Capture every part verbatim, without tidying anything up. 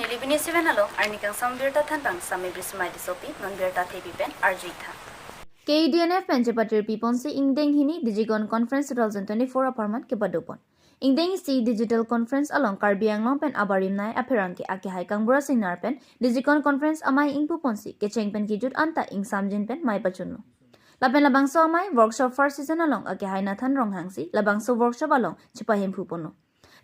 Lipini seven along arni kangsam birta thanpang Sami Brismai Tissopi, non birta thepi pen arju-ik tha. K A D N F pen chepatirpi ponsi ingdeng hini Digicon Conference two thousand twenty-four apharman kepado pon. Ingdeng isi Digital Conference along Karbi Anglong pen abarim nei apherangke akehai Kangbura Singnar pen Digicon Conference amei ingpu ponsi kecheng pen kejut anta ingsamjin pen mei pachunlo. Lapen labangso amei workshop first season along akehai Nathan Ronghangsi labangso workshop along chepahemphu ponlo.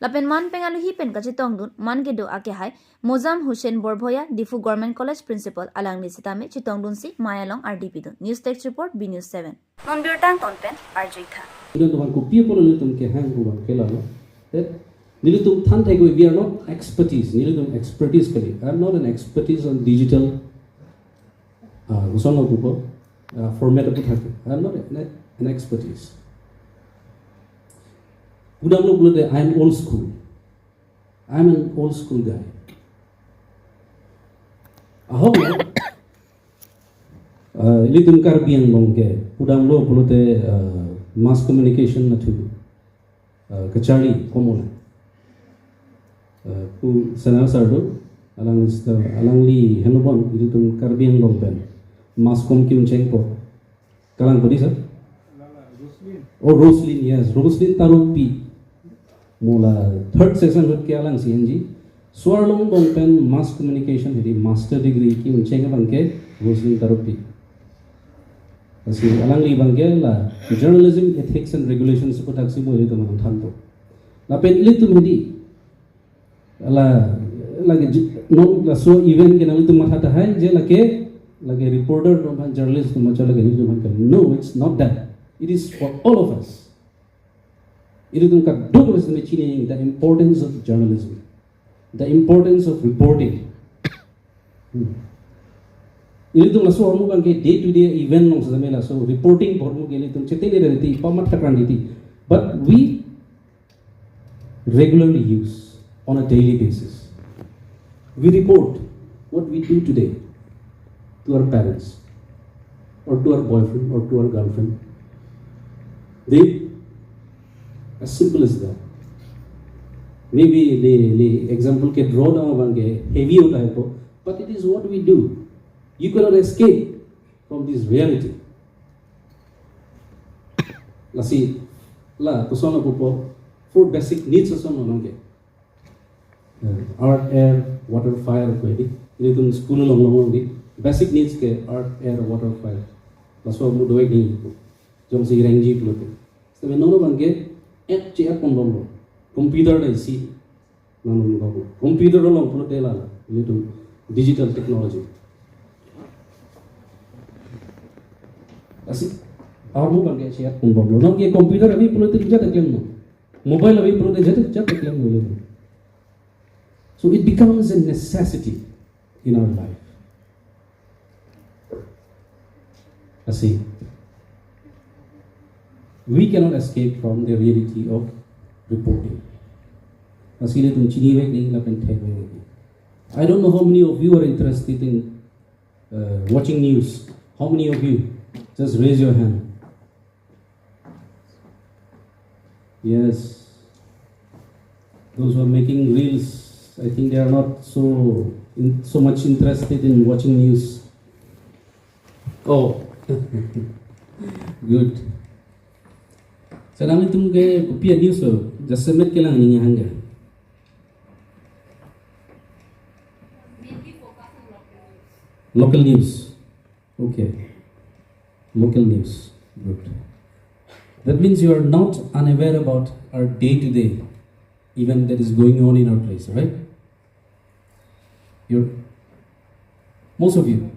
Lapen man pen aluhi pen kachetongdun man kedo akehai Mozam Hussain Borbhoya, Diphu Government College Principal, alangli sitame chetongdunsi mei along ardi pidun. News Desk Report, B News seven. Non birta angton pen arju-ik tha. Student teman kopi apot nelitum kehang pu abang ke lalo. That nelitum than thek we, we are not expertise. Nelitum expertise kali. I am not an expertise on digital, uh, koson lo pupo, uh, format aphuthak. I am not an, an expertise. Pudamlo pulote, I am old school. I am an old school guy. Ahok lo, uh, ilitum Karbi Anglong ke pudamlo pulote, uh, mass communication nathu, uh, kacharli komola. Uh, pu Singnar sir do, alang, alangli henopon ilitum Karbi Anglong pen mass comm ke-unchengpo. Kalang padi sir? Oh, Roslyn, yes. Roslyn Taropi. Mo la third session ahut ke alang si enji. Laso arlongbong pen mass communication hedi master degree ke-uncheng abang ke Roslyn Taropi. Lasi alangli abang ke la journalism ethics and regulations aphuthak si mo ilitum nangthanpo. Lapen ilitum hedi la, lake ji-, non laso event ke nanglitum matha tahai je lake, lake reporter atum aphan, journalist atum aphan, lake nelitum aphan ke. No, it's not that. It is for all of us. Ilitum kadokave sitame chini the importance of journalism, the importance of reporting. Hmm. Ilitum laso ahormu abang ke day to day event along sitame laso reporting ahormu ke ilitum chetengdun titi, pamatha titi. But we regularly use on a daily basis. We report what we do today to our parents or to our boyfriend or to our girlfriend. They, as simple as that. Maybe the, the example ke draw down abang ke heavy hota hai po, but it is what we do. You cannot escape from this reality. Lasi, la, koson apupo, four basic needs ason lo nangke. Eh, earth, air, water, fire ko hedi. Ilitum school along long long di. Basic needs ke earth, air, water, fire. Laso mudo ek ni. Jongsi rengji pulote. Sitame non abang ke app che-add ponbomlo. Computer le isi. Nang nang ko. Computer along pulote la la. Ilitum digital technology. Lasi, ahormu abang ke che-add ponbomlo. Non ke computer ave pulote jat klemlo. Mobile ave pulote jat, jat klemlo. So it becomes a necessity in our life. Lasi, we cannot escape from the reality of reporting. Lasi ilitum chinivek nangji lapen thekvek nangji. I don't know how many of you are interested in, uh, watching news. How many of you? Just raise your hand. Yes. Those who are making reels, I think they are not so in, so much interested in watching news. Oh. Good. Sir, nanglitum ke kopi a-news lo, jasemet kelang ning hangga. Local news. Okay. Local news. Good. That means you are not unaware about our day-to-day event that is going on in our place, right? You're, most of you,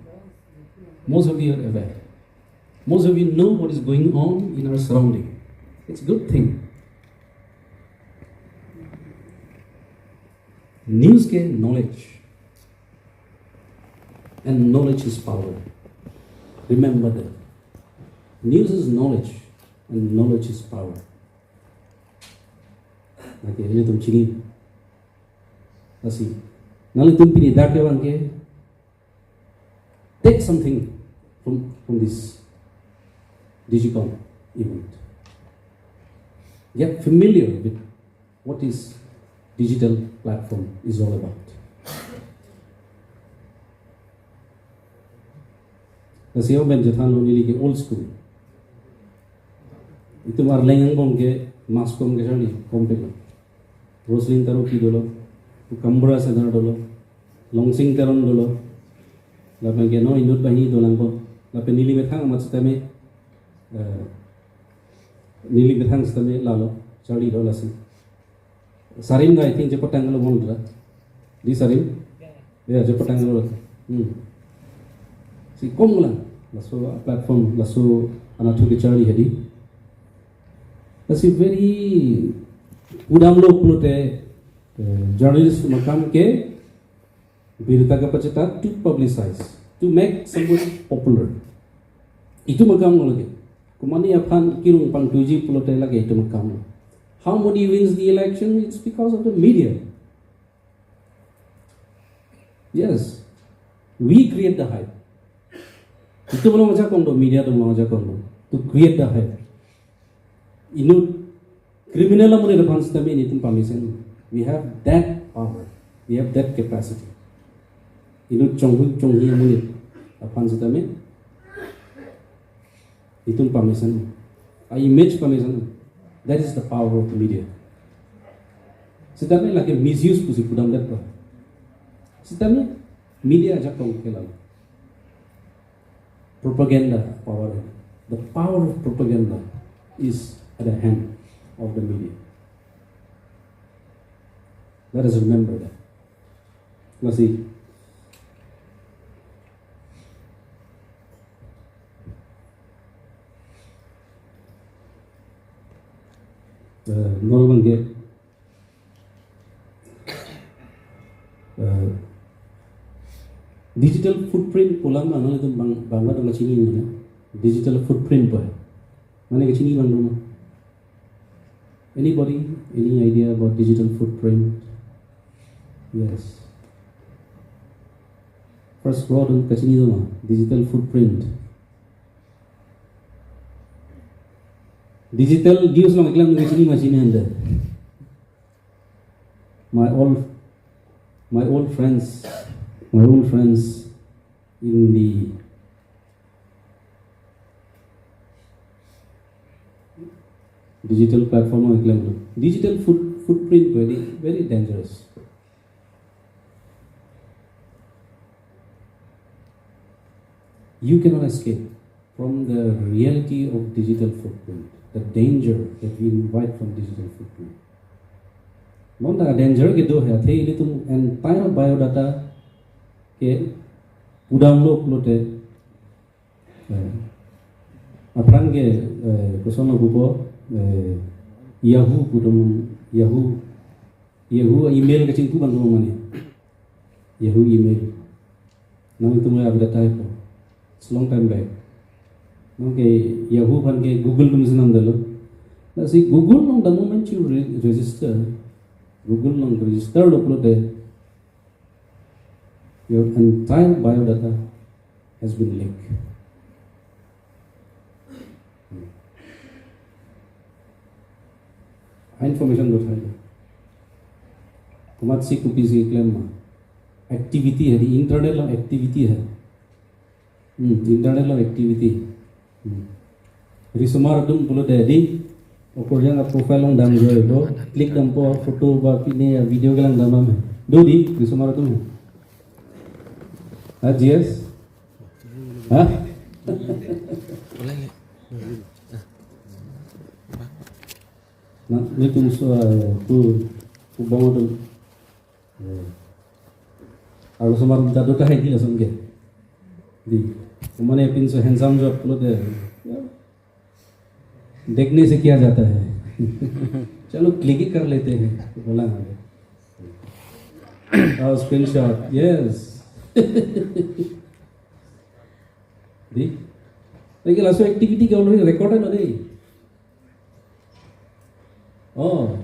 most of you are aware. Most of you know what is going on in our surrounding. It's a good thing. News ke knowledge, and knowledge is power. Remember that. News is knowledge, and knowledge is power. Lake ilitum chini. Lasi, nanglitum pini dak abang ke, take something from, from this Digicon event. Get familiar with what is digital platform is all about. Sio ben chethanlo neli ke old school. Itum Arleng angbong ke mass com kacharli, kom pik lo. Rosaline Taro Ki dolo, Kambura Sedar dolo, Longsing Teron dolo, lapen ke non inut banghini dolang ko, lapen neli methang amat sitame, eh, neli methang sitame lalo, charli lo lasi. Sarim da, I think, chepatanglo mon da. Di Sarim? Ya, chepatanglo. Hmm. Si kom lang. Laso platform, laso anatthu kecharli hedi. Lasi very pudamlo pulote, eh, journalist atum ke birta kepachethang to publicize, to make somebody popular. Itum akam lo lake. Komane aphan kirung pangtuji pulote lake itum akam lo. How Modi wins the election? It's because of the media. Yes. We create the hype. Itum along ajakong do, media atum along ajakong do. To create the hype. Inut criminal amonit aphan sitame ilitum pamesen. We have that power. We have that capacity. Inut chonghu chonghi amonit aphan sitame ilitum pamesen. A image pamesen. That is the power of the media. Sitame lake misuse pusi pudam det pa. Sitame media ajakong ke lalo. Propaganda power. The power of propaganda is at the hand of the media. Let us remember that. Lasi, eh, non abang ke, eh, digital footprint pu alam nang itu bang, bang ada kachini na. Digital footprint pu. Mane kachini bang dong? Anybody? Any idea about digital footprint? Yes. First word on kachini dong, digital footprint. Digital news along iklang kachini ma chinine anda. My old, my old friends, my old friends in the digital platform along iklang. Digital foot, footprint very, very dangerous. You cannot escape from the reality of digital footprint, the danger that we invite from digital footprint. Non ta danger kedo he, athe ilitum entire biodata ke pudamlo pulote, eh, aphrang ke, eh, koson lo pupo, eh, Yahoo pu dong, Yahoo, Yahoo email kachingpu bang dong mane. Yahoo email. Nangtum ya update hai po. It's long time back. Nang ke Yahoo aphan ke Google atum si namdetlo. Lasi Google along the moment you re-, register, Google along register lo pulote, your entire biodata has been leaked. Information do thai. Komatsi kopisi keklem ma. Activity hai, di internet along activity hai. Hmm, internet along activity. Hmm. Risomar atum pulote di, okorjang a profile along damjoi do, click dampo photo ba pine a video kelang damnang. Do di, risomar atum. Ah, G S? Hah? Na, nelitum so, eh, pu, pu bang atum. Eh. Arlosomar atum ta do tahai di lason ke. Di. Mane pinso handsome jot pulote. देखने से क्या जाता है? चलो, click ही कर लेते हैं. Bola. Oh, screenshot. Yes. Di. Lagi laso activity ke already recorded lo di. Oh.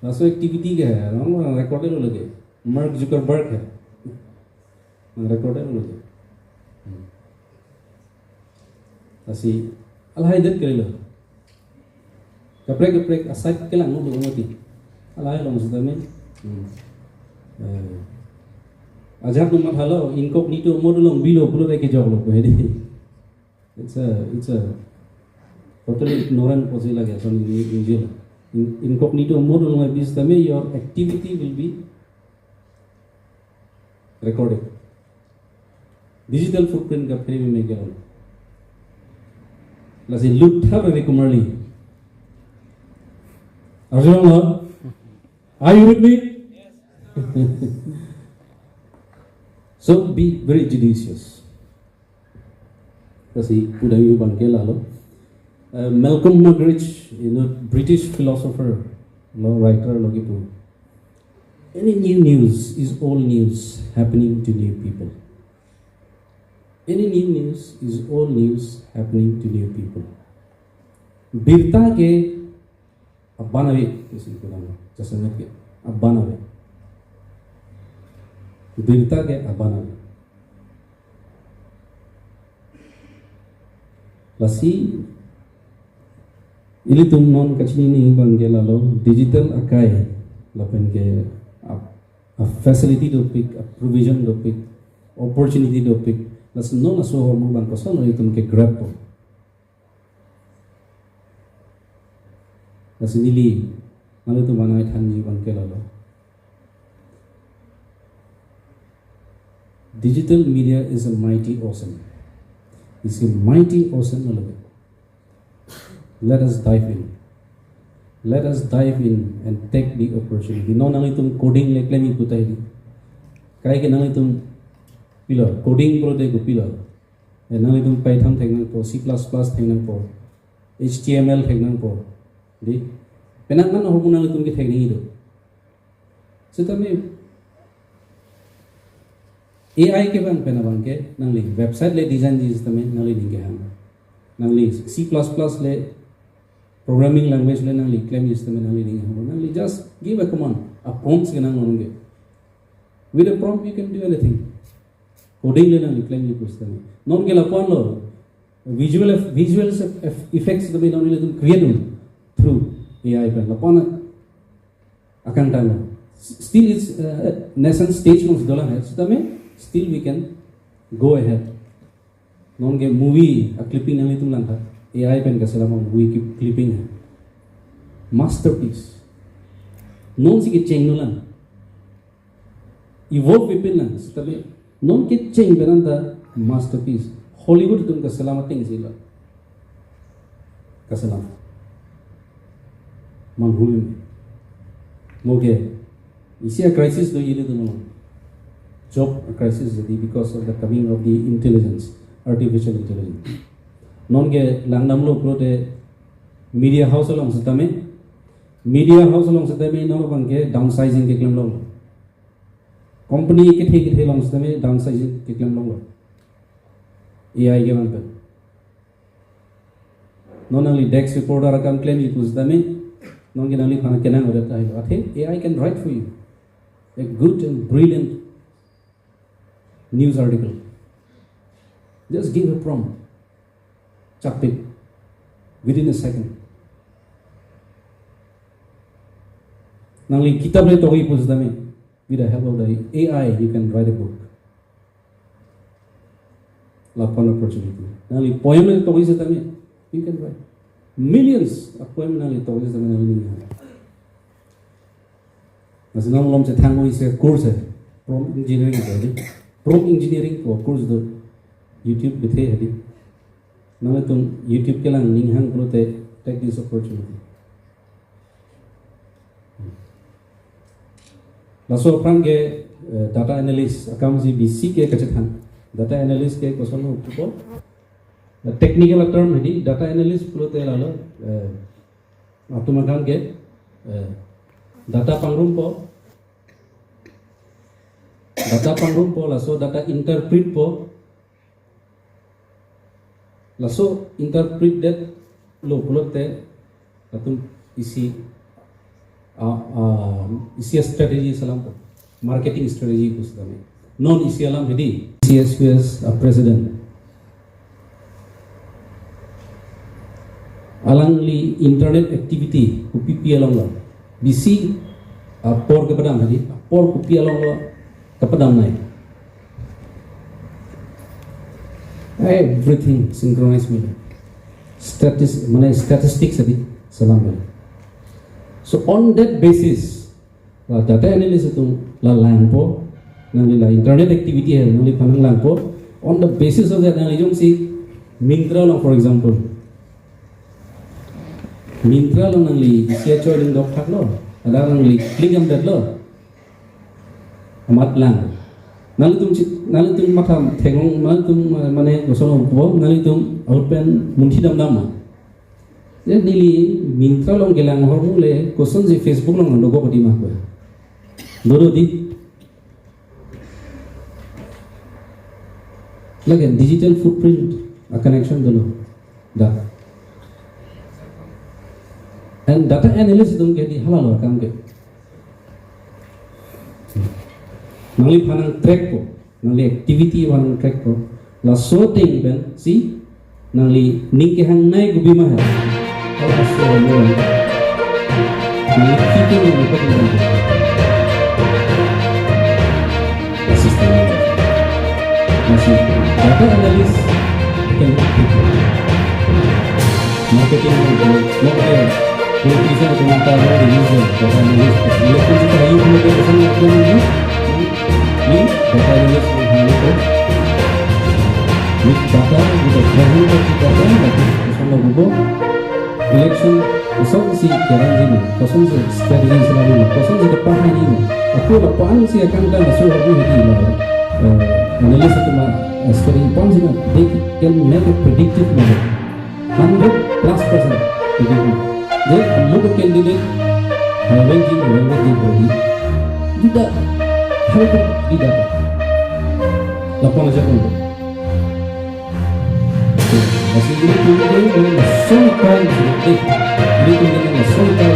Laso activity ke hai, nang recorded lo lagi. Mark Zuckerberg hai. Nang recorded lo lagi. Hmm. Lasi, alahai det kalilo. Kaprek kaprek asai kelang lo do mati. Alahai along sitame. Hmm. Eh. Ajak nung mathalo, incognito mode along bilo pulote kejoklo, hedi. It's a, it's a totally ignorant pusi lage, ason in, in jail. In, incognito mode along bis tame, your activity will be recorded. Digital footprint kaphere meme ke. Lasi lut thar re kumarli. Arjun, are you with me? So be very judicious. Lasi pudam abang ke lalo. Uh, Malcolm Muggeridge, you know, British philosopher, lo writer lo kipu. Any new news is old news happening to new people. Any new news is old news happening to new people. Birta ke aban ave, isi kurang, jasemet ke aban ave. Birta ke aban ave. Lasi, ilitum non kachinine abang ke lalo digital akai lapen ke a, a facility dopik, a provision dopik, opportunity dopik. Lasi non laso ahormu abang koson ilitum ke grab po. Lasi neli nanglitum aphan nangthanji abang ke lalo. Digital media is a mighty ocean. It's a mighty ocean, lalo. Let us dive in. Let us dive in and take the opportunity. Non nanglitum coding le klemji pu tahai di. Kaike nanglitum pilo, coding pulote kopilo. Eh, nanglitum Python theknangpo, C plus plus theknangpo, H T M L theknangpo. Di, penang man ahormu nanglitum kethek nangji do. Setame A I kevang pen abang ke nangli website le design ji setame nangli ning kehang. Nangli C plus plus le programming language le nangli klemji setame nangli ning kehang. Nangli just give a command, a prompt si nang nong ke. With a prompt you can do anything. Coding le nangli klemji pu setame. Non ke lapu-an lo. Visual eff-, visual eff-, eff-, effects kami nangli create through A I pen. Lapu-an akangtang lo. S-, still it's, uh, nascent stage alongsi dolang hai. Setame still we can go ahead. Non ke movie a clipping nanglitum langtha. A I pen kaselam movie ki-, clipping hai. Masterpiece. Non si kecheng dolang. Evolve pipin lang, setame non kecheng pen anta masterpiece. Hollywood atum kaselam ateng si la. Kaselam. Manghuli. Mo ke, isi a crisis do ili do mo. Job a crisis jadi because of the coming of the intelligence, artificial intelligence. Non ke langdamlo pulote media house along setame, media house along setame non abang ke downsizing keklem long. Company kethe kethe along setame downsizing keklem longlo. A I kevang pen. Non nangli desk reporter akam klemji pu setame, non ke nangliphan kenang odet tahai. Athe A I can write for you a good and brilliant news article. Just give a prompt. Chapik. Within a second. Nangli kitap le tokji pu setame, with the help of the A I, you can write a book. Lapu-an opportunity. Nangli poem le tokji setame, you can write. Millions a poem nangli tokji setame nangli ning kehang. Lasi nangli malom chethang-o isi course hai. Prompt engineering pu di. Prompt engineering pu course do. YouTube bethe hedi. Nanglitum YouTube kelang ning hang pulote take this opportunity. Laso aphrang ke, eh, data analyst akam si bisi ke kachethang. Data analyst ke koson ho pupo. Technical term hedi, data analyst pulote lalo, eh, atum akam ke, eh, data pangrumpo, data pangrumpo, laso data interpretpo, laso interpret detlo pulote latum isi, ah, ah, isi strategy selampo, marketing strategy pu setame. Non isi alam hedi, C S Q S a president. Alangli internet activity kopipi along lo. Bisi apor kepadam hedi, apor kopi along lo kepadam nai. Everything synchronized melo. Statis, mane statistics adi selam melo. So on that basis, la data analyst atum la langpo, nangli la internet activity hai, nangliphan nang langpo. On the basis of that, nangli jongsi Myntra along, for example, Myntra along nangli isi achoi ling dokthak lo, ada nangli click damdet lo, amat lang. Nanglitum chi-, nanglitum matha theklong, nanglitum, eh, mane koson po, nanglitum ahut pen munthi damdam ma. Je neli Myntra along kelang ahormu le, kosonsi Facebook along nangdokok adi ma ko. Dodo di. Lake digital footprint a-connection dolo. Dak. And data analyst atum ke di halalo akam ke. Nangliphan nang track po, nangli activity aphan nang track po. Laso ateng pensi nangli ning kehangnei kopi ma hai. Halaso ateng. Nangli kiki nangli pati nangli. Assistant. Masih data analyst, kan? Marketing, marketing, politician, komentar, di user, data analyst. Election kita yuk, komentar, komentar, komentar, ini data analyst, komentar, with data, with a present data, tapi sama Google. Election kosonsi kerang jima, kosonsi strategy selama, kosonsi depan ini. Aku lapan si akan kan masuk lagi di lah. Eh, analyst itu mah, eh, strategy pon sih mah, they can make a predictive model. Hundred plus percent predictive. Jadi, kamu ke candidate, highway jin, railway jin, bagi. Tidak, hal itu tidak. Lapan aja kan. Masih ini tuh, ini langsung kan, eh, ini tuh, ini langsung kan.